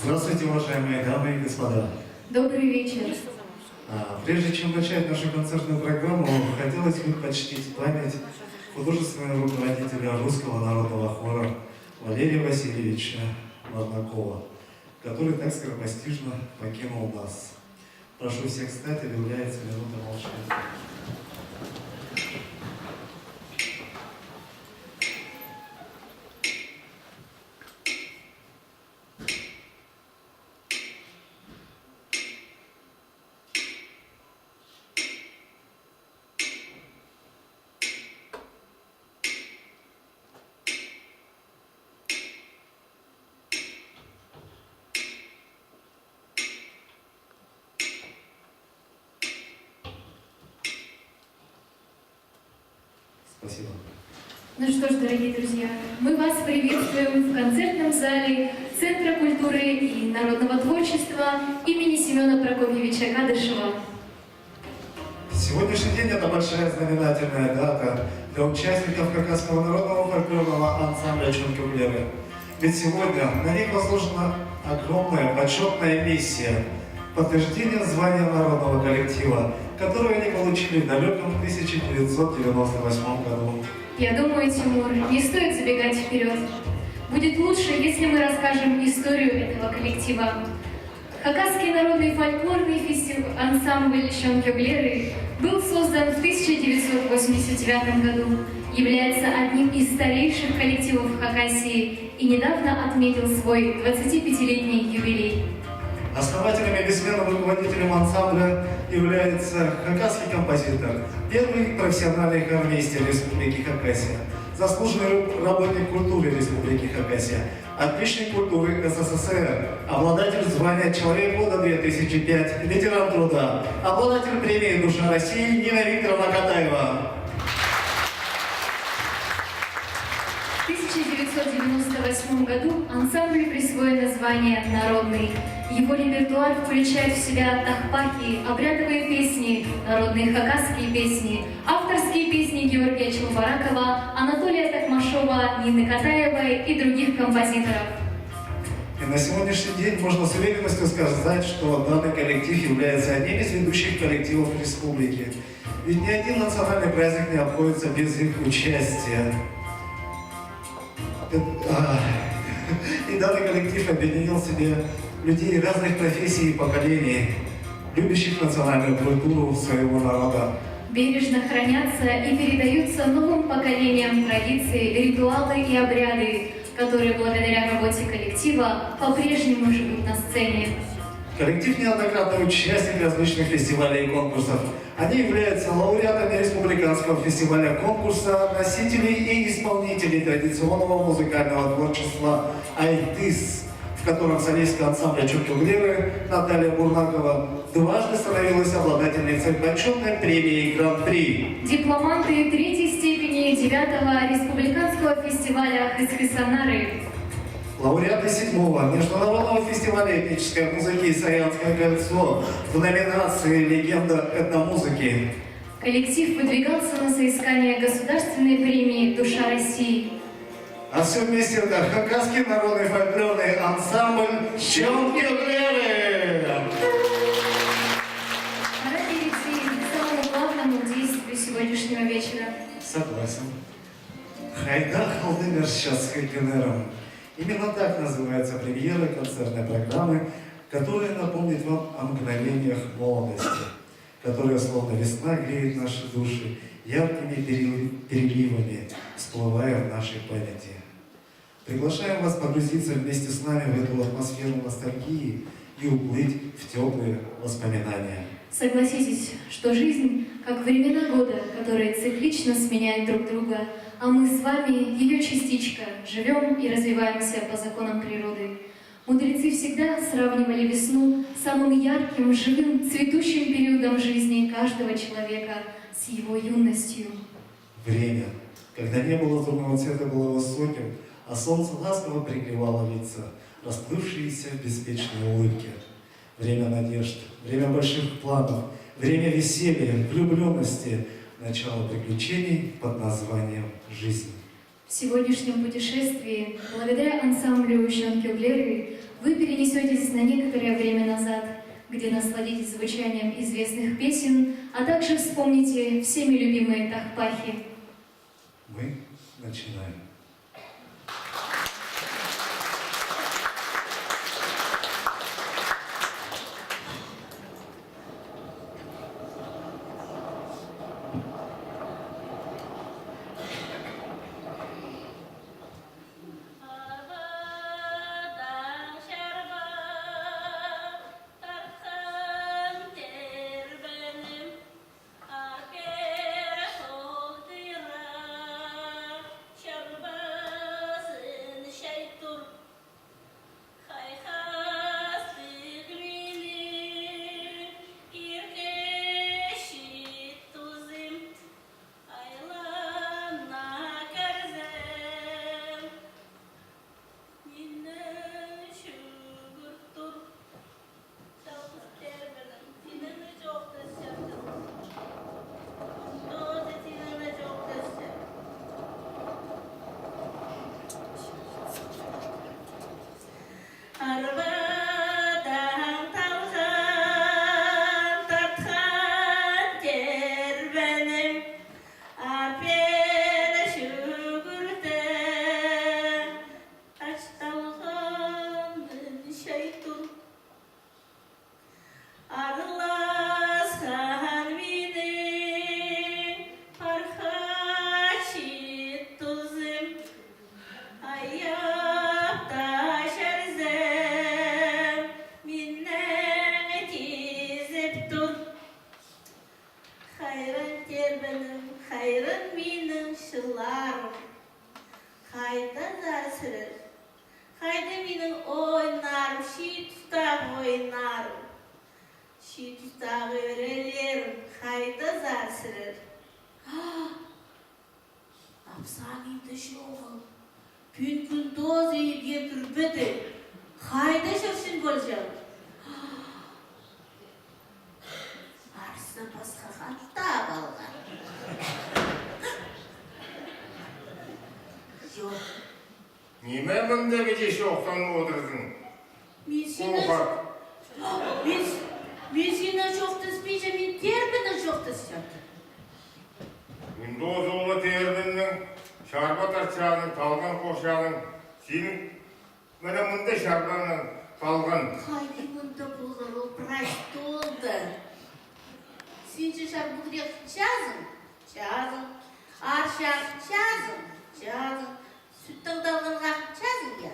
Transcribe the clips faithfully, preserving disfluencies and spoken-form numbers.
Здравствуйте, уважаемые дамы и господа. Добрый вечер. А, прежде чем начать нашу концертную программу, хотелось бы почтить память художественного руководителя Русского народного хора Валерия Васильевича Варнакова, который так скоропостижно покинул нас. Прошу всех встать, объявляется минута молчания. Спасибо. Ну что ж, дорогие друзья, мы вас приветствуем в концертном зале Центра культуры и народного творчества имени Семёна Прокопьевича Кадышева. Сегодняшний день — это большая знаменательная дата для участников Хакасского народного фольклорного ансамбля «Чон кӧглері». Ведь сегодня на них возложена огромная почётная миссия — подтверждение звания народного коллектива, которое они получили в далёком тысяча девятьсот девяносто восьмом году. Я думаю, Тимур, не стоит забегать вперёд. Будет лучше, если мы расскажем историю этого коллектива. Хакасский народный фольклорный фестив-, ансамбль «Чон кӧглері» был создан в тысяча девятьсот восемьдесят девятом году, является одним из старейших коллективов Хакасии и недавно отметил свой двадцатипятилетний юбилей. Основателем и бессменным руководителем ансамбля является хакасский композитор, первый профессиональный хормейстер Республики Хакасия, заслуженный ру-, работник культуры Республики Хакасия, отличник культуры СССР, обладатель звания «Человек года» две тысячи пять, ветеран труда, обладатель премии «Душа России» Нина Викторовна Катаева. В тысяча девятьсот девяносто восьмом году ансамблю присвоено звание «Народный». Его репертуар включает в себя тахпахи, обрядовые песни, народные хакасские песни, авторские песни Георгия Челборакова, Анатолия Токмашова, Нины Катаевой и других композиторов. И на сегодняшний день можно с уверенностью сказать, что данный коллектив является одним из ведущих коллективов республики. Ведь ни один национальный праздник не обходится без их участия. Э, а, и данный коллектив объединил в себе людей разных профессий и поколений, любящих национальную культуру своего народа. Бережно хранятся и передаются новым поколениям традиции, ритуалы и обряды, которые благодаря работе коллектива по-прежнему живут на сцене. Коллектив неоднократный участник различных фестивалей и конкурсов. Они являются лауреатами республиканского фестиваля конкурса носителей и исполнителей традиционного музыкального творчества «Айтыс», в котором солистка ансамбля «Чон кӧглері» Наталья Бурнакова дважды становилась обладательницей почётной премии Гран-при. Дипломанты третьей степени девятого республиканского фестиваля «Хыс-хыс аннары». Лауреаты седьмого международного фестиваля этнической музыки «Саянское кольцо» в номинации «Легенда этномузыки». Коллектив выдвигался на соискание государственной премии «Душа России». А всё вместе — это Хакасский народный фольклорный ансамбль «Чон кӧглері». Пора перейти к самому главному действию сегодняшнего вечера. Согласен. Хайда халдыңар часхы кӱннерім? Именно так называется премьера концертной программы, которая напомнит вам о мгновениях молодости, которая, словно весна, греет наши души яркими перел-, переливами, всплывая в нашей памяти. Приглашаем вас погрузиться вместе с нами в эту атмосферу ностальгии и уплыть в тёплые воспоминания. Согласитесь, что жизнь как времена года, которые циклично сменяют друг друга, а мы с вами её частичка, живём и развиваемся по законам природы. Мудрецы всегда сравнивали весну с самым ярким, живым, цветущим периодом жизни каждого человека, с его юностью. Время, когда небо лазурного цвета было высоким, а солнце ласково пригревало лица, расплывшиеся в беспечной улыбке. Время надежд, время больших планов, время веселья, влюблённости, начало приключений под названием жизнь. В сегодняшнем путешествии, благодаря ансамблю «Чон кӧглері», вы перенесётесь некоторое время назад, где насладитесь звучанием известных песен, а также вспомните всеми любимые тахпахи. Мы начинаем. Арбадаң талған татхан тербенім, аппер чӱгӱртең, аш талғанын чай тур. Араласхан минің пархачы тузым, аяп та чарзам, миннең тизіп тур. Хайран тербенім, хайран минің чылларым. Хайда сірер? Хайда минің ойнарым, чиит тустағы ойнарым? Чиит тустағы ӧрелерім, хайда сірер? Апсаң иди чоғыл. Пӱӱн кӱн тооза ибге кірбеді. Хайда чӧрчең полҷаң? Арса пасха хат таап алған. Чох. Ниме мында піди чоохтанып одырзың? Мин сині... Кохат. Мин, мин сині чоохтаспинчам, мин тербеннең чоохтасчам. Мин тооза ол тербеннең, чарба тартчаның, талған хорчаның, синің мына мында чарбаң талған. Хайди мында полар, ол прай столда. Син че чарба кирек чазың, чазың. Арчаң чазың, чазың. Сӱт таңдалғанға чазың, я.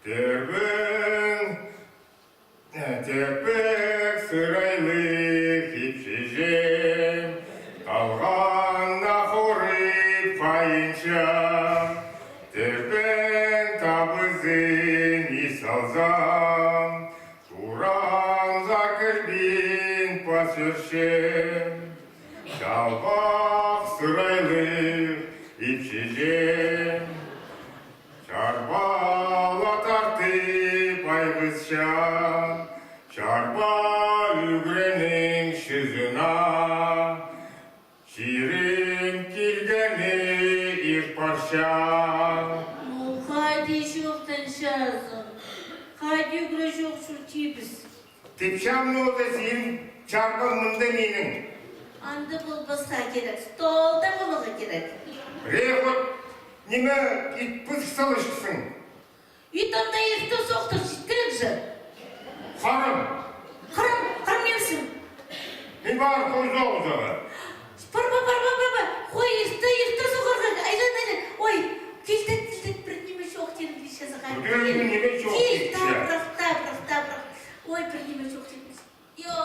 Тербен, э, тепек сырайлығ ипчіҷем, талғаннаң хорып хайынчам, тербен табызын ис алзам, турамзар кірбин пас ӧрчем, чалбах сырайлығ ипчіҷем. Чарба ла тартып айғысчам, чарба ӱгренің чызына, чирім килгені ир парчам. Ну, хайди чоохтанчазың, хайди ӱгре чох чуртибыс. Тіпчем, ну, да син чарбаң мында минің. Анда полбасха кирек, столда поларға кирек. Рехот, ниме ит пызых салчатсың? Ит анда ирте соохтар, читкелек же. Харам. Харам, харам нимезің? Мин пар хой соғызарға. Парба, парба, парба. Хой, ирте, ирте соғарға. Айлан, айлан. Ой, килтет, килтет, пір ниме чоохтирға килче сағаа. Пір ниме чоохтирға килче. Кил, табырах, табырах, табырах. Ой, пір ниме чоохтирға килче. Йо,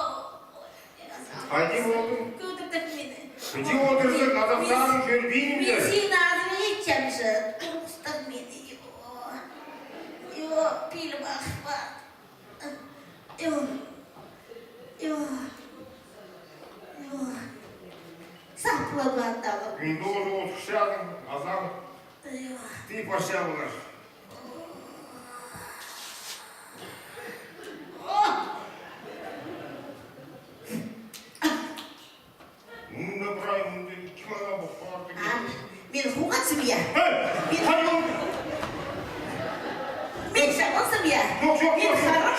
ой, азам. Хайди полдың? Кӧдірдің мині. Піди одырзың, адапчазың, чӧрбинің. Мин сині азым итчем же, турғыстың мині, йо. Йо, пиліп ах пар. Йо. Йо. Йо. Сапла бандалы. Мин тоже отырчам, азам. Йо. Ти парча полар. Мында прай, мында кім ана пу харды? А, мин хуғатсым, я. Эй, мин хайыл! Мин чабалсам, я. Чох, чох, мин чох. Мин хара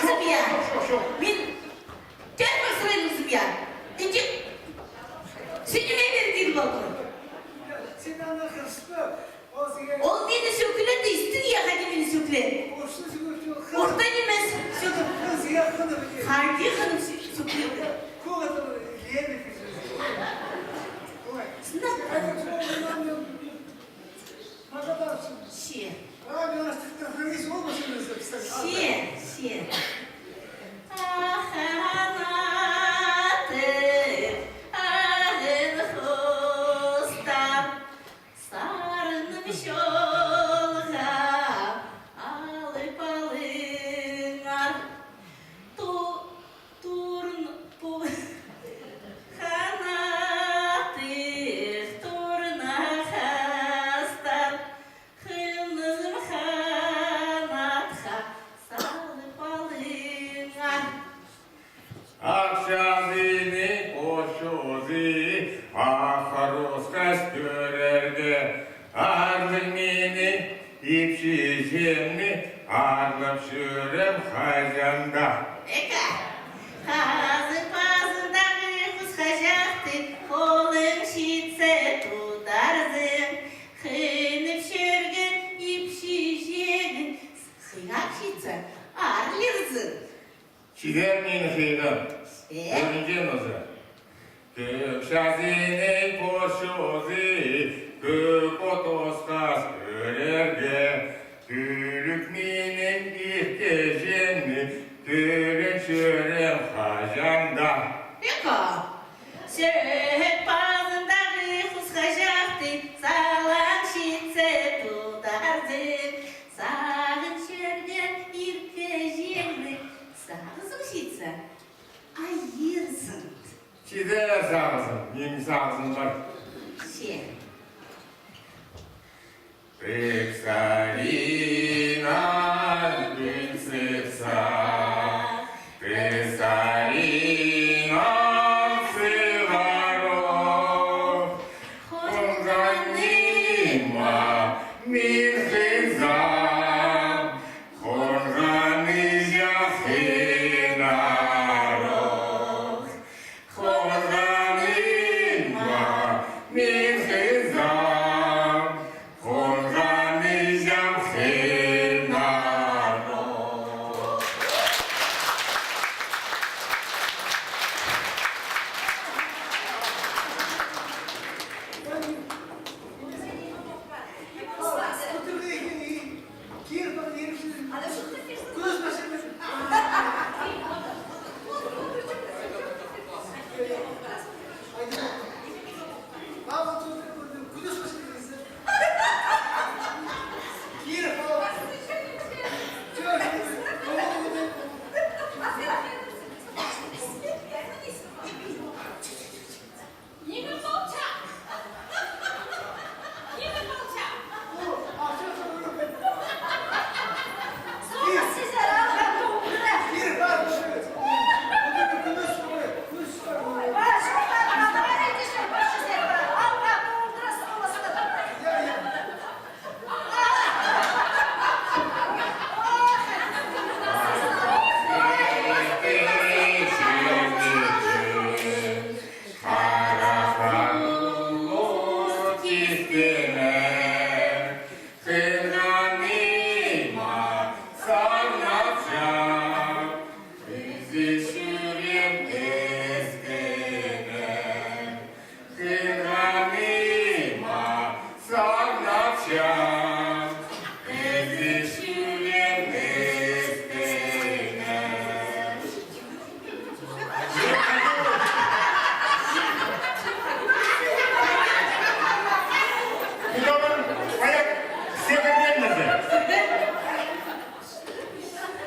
Андағ хынып су-, су-, Кого там лебедь? Ой. Сынап. Че. Че, че. Ах, ханат, ағын хустар, сарынып чолға алып алыңар. Ту-, турн-, пу-, ханаттығ турна хастар, хынызым, ханатха салып алыңар. Ах чазының пос чозы, ах хурусхас тӧрерге, аарлығ минің ипчіҷеңні аарлап чӧрем хаҷан даа. Эка, хазың пазындағы хус хаҷахты, холың читсе, тутарзың, хынып чӧрген ипчіҷеңнің хыйға читсе, аарлирзың. Чидер минің хыйғам. Э? Ӧрінҷең оза. Кӧк чазының пос чозы, кӧк от осхас тӧрерге, тӱлӱк минің иркеҷеңні тӧлен чӧрем хаҷан даа. Эка, сӧӧк пазындағы хус хаҷахты, салаң читсе, тутарзың, сағын чӧрген иркеҷеңні. Сағызың читсе, айирзың. Чиде сағызым, минің сағызым пар. Че. Тік саринан кӱн сыхса, тік саринан сығарох. Хонғаныма мин хынзам, хонғаны чахынарох. Хонғаныма мин хынзам, хонғаны чахынарох. Ниме полча? Ниме полча? Соғыс сизер, алға толдыра. Ой, ва, шоғар, ана, ана, ана, алға толдыра, соғыс. Харахтанып кистенем, хынғаныма сағынчам, ізі чӱрем істенем, хынғаныма сағынчам, ізі чӱрем істенем. Пу табан аяқ сигірген нооза.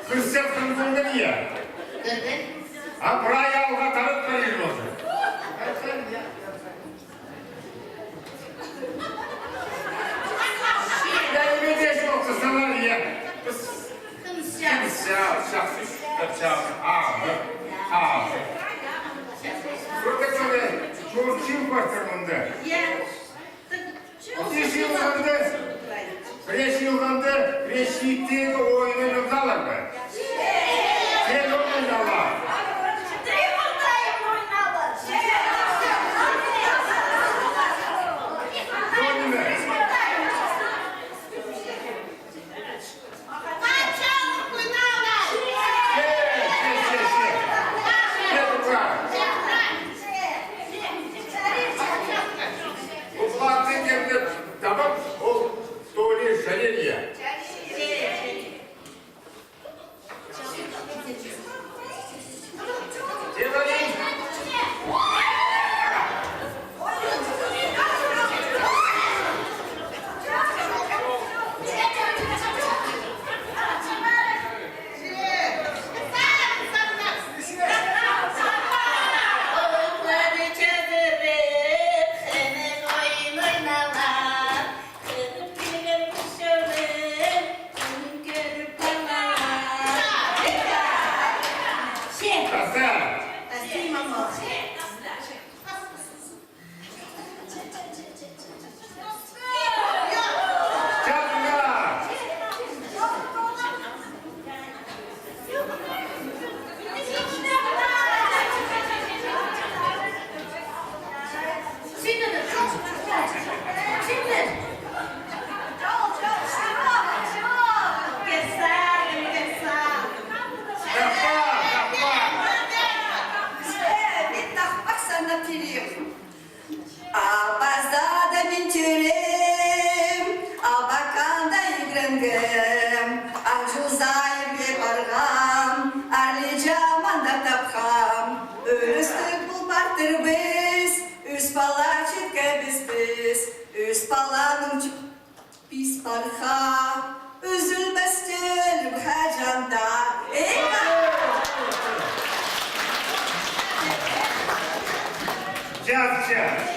Кӧрсең, хынғанды, я. А прай аалға тарап парир нооза. Я, ниме дее чоохтасчалар, я. Піс хынчабыс. Хынчабыс, чахсы чоохтапчабыс. Азы, азы. Пір кізі чорчыл партыр мында. Я. Пірее чыылғанда, пірее чыылғанда, пірее чииттегі ойынны нымзалар ба? Сен ойнап ала. Ойнап. Че, че, че, че. Тірбіс, ӱс пала читкебіс піс, ӱс паланың чіп пис парха, ӱзілбестен хаҷан даа. Эй! Чах, чах.